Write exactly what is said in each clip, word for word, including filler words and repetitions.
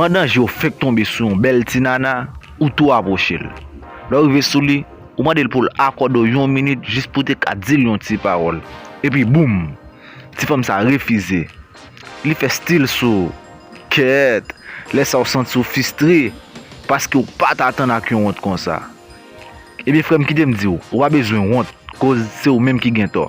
an danje, ou fenk tonbe sou yon bèl ti nana, ou tou apwoche l. Lè w rive sou li, ou mande l pou l akòde w yon minit jis pou w te ka di l yon ti pawòl. Epi boum! Ti fanm sa refize. Li fè stil sou ou. Kèt! Lè sa w santi w fistre, paske w pa t atann ak yon wont konsa. Ebyen, frè m, kite m di w, ou pa bezwen wont, koz se ou menm ki gen tò.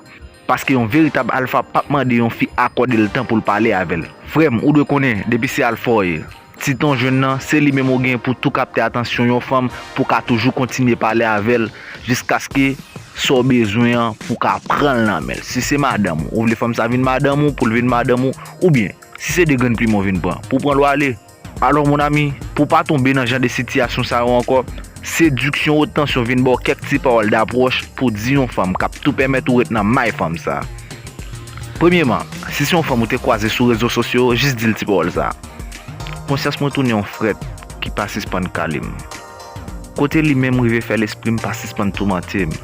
Paske yon veritab alfa p ap mande yon fi akòde l tan pou l pale avè l. Frè m, ou dwe konnen, depi se alfa w ye, ti tan w jwenn nan, se li menm ou gen pou tou kapte atansyon yon fanm, pou w ka toujou kontinye pale avè l, jiskaske sa w bezwen an, pou w ka pran l nan men l. Si se madanm ou, ou vle fanm sa vin madanm ou, pou l vin madanm ou, oubyen, si se de grenn plimen w vin pran, pou w pran l w ale. Alò, mon ami, pou w pa tonbe nan jan de sitiyasyon sa yo ankò, sediksyon, otansyon vin ba w kèk ti pawòl dapwòch pou w di yon fanm k ap tou pèmèt ou ret nan may fanm sa. Premyeman, si se yon fanm ou te kwaze sou rezo sosyo, jis di l ti pawòl sa. Konsyans mwen tounen yon frèt ki pa sispann kale m. Kote li menm rive fè lespri m pa sispann toumante m.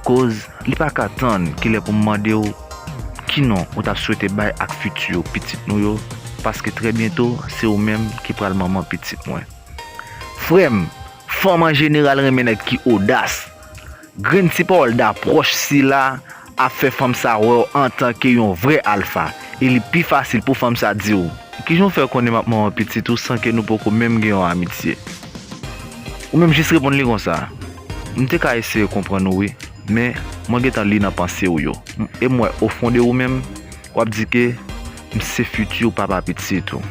Koz, li pa ka tann kilè pou m mande w ki non ou t ap swete bay ak fiti pitit nou yo, paske trè byento, se ou menm ki pral manman pitit mwen. Frè m, fanm an jeneral renmen nèg ki odas. Grenn ti pawòl dapwòch sila ap fè fanm sa wè w antanke yon vrè alfa, e li pi fasil pou fanm sa di w. Kijan w fè konnen m ap manman pitit ou san ke nou poko menm gen yon amitye? Ou menm jis reponn li konsa, m te ka eseye konprann ou wi, men mwen gentan li nan panse w yo. M- E m wè ofon de ou menm, w ap di ke m se fiti papa pitit ou.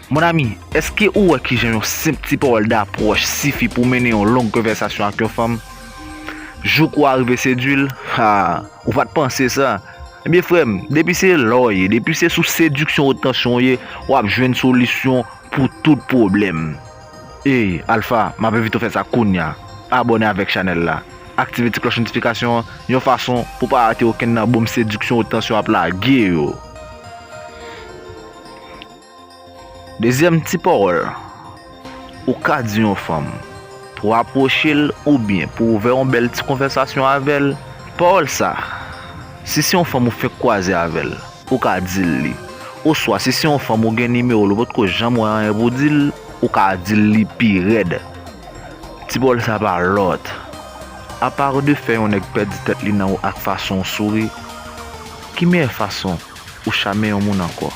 Mon ami, èske ou wè kijan yon senp ti pawòl dapwòch sifi pou mennen yon long konvèsasyon ak yon fanm? Jouk ou arive sedui l, ha, ou pa t panse sa. Ebyen, frè m, depi se la w ye, depi se sou sediksyon otansyon w ye, w ap jwenn solisyon pou tout pwoblèm. Ey, Alfa, m ap envite w fè sa kounya. Abòne avèk chanèl la. Aktive ti klòch notifikasyon an, yon fason pou w pa rate okenn nan bonm sediksyon otansyon ap lage yo. Dezyèm ti pawòl ou ka di yon fanm pou w apwoche l oubyen pou w ouvè yon bèl ti konvèsasyon avè l. Pawòl sa, si se yon fanm ou fenk kwaze avè l, ou ka di l li. Oswa si se yon fanm ou gen nimewo l, ou potko janm wè anyen pou w di l, ou ka di l li pi rèd. Ti pawòl sa pa lòt. Apa de fè yon nèg pèdi tèt li nan ou ak fason w souri, ki meyè fason ou chame yon moun ankò?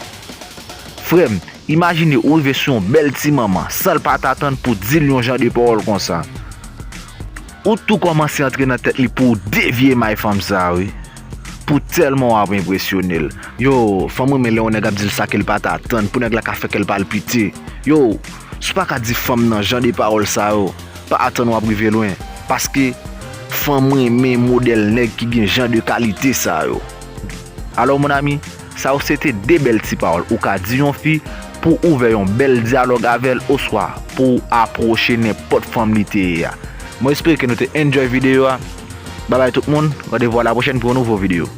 Frè m, imajine ou rive sou yon bèl ti manman san l pa t atann pou di l yon jan de pawòl konsa. Ou tou kòmanse antre nan tèt li pou w devye may fanm sa wi. Pou tèlman w ap enpresyone l. Yo, fanm renmen lè yon nèg ap di l sa ke l pa t atann, pou nèg la ka fè kè l palpite. Yo, si w pa ka di fanm nan jan de pawòl sa yo, pa atann w ap rive lwen. Paske fanm renmen modèl nèg ki gen jan de kalite sa yo. Alò, mon ami, sa yo se te de bèl ti pawòl ou ka di yon fi pou w ouvè yon bèl dyalòg avè l oswa pou w apwoche nenpòt fanm li te ye a. Mwen espere ke nou te enjoy videyo a. Babay tout moun, randevou a lapwochèn pou yon nouvo videyo.